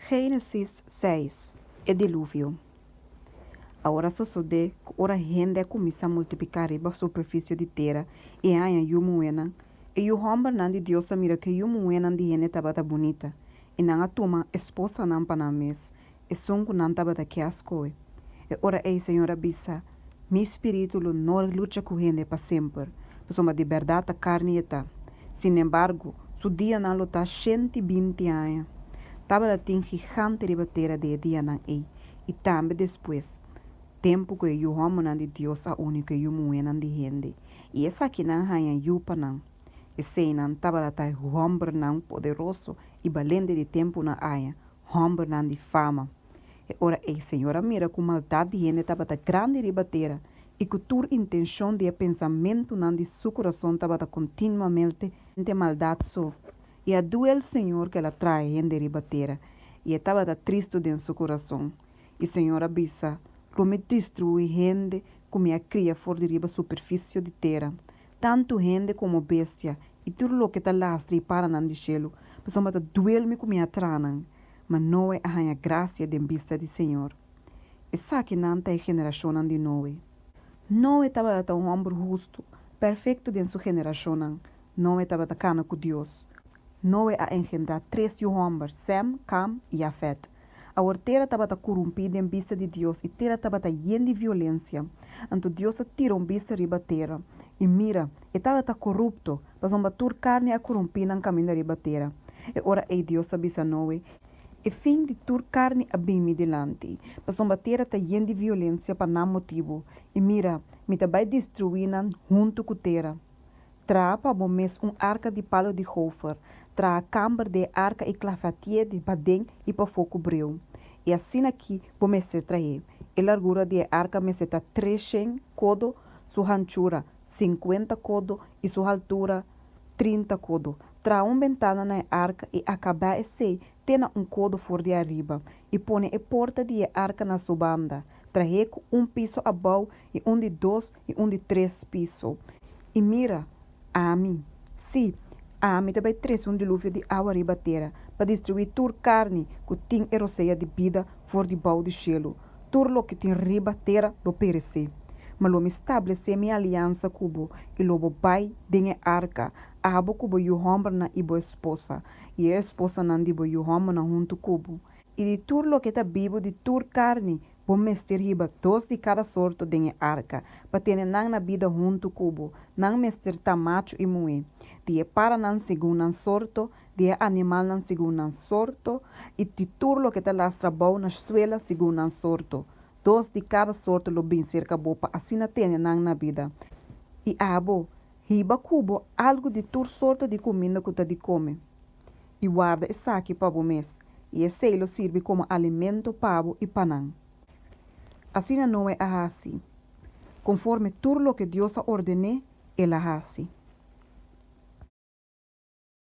Génesis seis, E Diluvio. Awor a sosodé ku ora hende a kuminsá multipliká riba superfisio di tera i a haña yu muhénan, e yu hòmbernan di Dios a mira ku e yu muhénan di hende tabata bunita, i nan a tuma esposanan pa nan mes, esun ku nan tabata ke a skohe. E ora ei Señor a bisa, Mi spiritu lo no lucha ku hende pa semper, pasobra di bèrdat ta karni e ta. Sinembargo, su dianan lo ta shenti binti aña. Tabata tin gigante riba tera di e dianan ei, i tambe despues, tempu ku e yu hòmbernan di Dios a uni ku e yu muhénan di hende, i esakinan haña yu pa nan. Eseinan tabata ta e hòmbernan poderoso i balente di tempunan aña, hòmbernan di fama. E ora ei Señor a mira ku maldat di hende tabata grandi riba tera i ku tur intenshon di e pensamentunan di su kurason tabata kontinuamente maldat so. I a duel Señor ku el a traha hende riba tera, i e tabata tristu den su kurason. I Señor a bisa, Lo mi destruí hende ku mi a kria for di riba superfisio di tera, tantu hende komo bestia, i tur loke ta lastra i paranan di shelu, pasobra ta duel mi ku mi a traha nan. Ma Noe a haña grasia den bista di Señor. Esakinan ta e generashonnan di Noe. Noe tabata un hòmber hustu, perfekto den su generashonnan. Noe tabata kana ku Dios. Noe a engendrá tres yu hòmber, Sèm, Kam i Yafèt. Awor tera tabata korumpí den bista di Dios i tera tabata yen di violensia. Anto Dios a tira un bista riba tera, i mira, e tabata korupto, pasobra tur karni a korumpí nan kaminda riba tera. E ora ei Dios a bisa Noe, E fin di tur karni a bin mi dilanti, pasobra tera ta yen di violensia pa nan motibu, i mira, mi ta bai destruí nan huntu ku tera. Traha pa bo mes un arka di palu di gofer, traha kamber di e arka i klafatié di paden i pafó ku breu. I asina ki bo mester trah'é, e largura di e arka mester ta treshen kodo, su hanchura sinkuenta kodo i su haltura trinta kodo. Traha un bentana na e arka i akabá esei te na un kodo for di ariba, i pone e porta di e arka na su banda. Trah'é ku un piso abou i un di dos i un di tres piso. I mira, ami, sí, ami ta bai trese un diluvio di awa riba tera, pa destruí tur karni ku tin e rosea di bida for di bou di shelu, tur loke tin riba tera lo peresé. Ma lo mi stablesé mi aliansa ku bo, i lo bo bai den e arka, abo ku bo yu hòmbernan i bo esposa, i e esposanan di bo yu hòmbernan huntu ku bo. I di tur loke ta bibu di tur karni, Bo mester hiba dos di kada sorto den e arka, pa tene nan na bida huntu ku bo. Nan mester ta machu i muhé. Di e paranan segun nan sorto, di e animalnan segun nan sorto, i di tur loke ta lastra bou na suela segun nan sorto. Dos di kada sorto lo bin serka bo pa asina tene nan na bida. I abo, hiba ku bo algu di tur sorto di kuminda ku ta di kome. i warda esaki pa bo mes, i esei lo sirbi komo alimento pa bo i pa nan. Asina Noe a hasi. Konforme tur loke Dios a orden'é, el a hasi.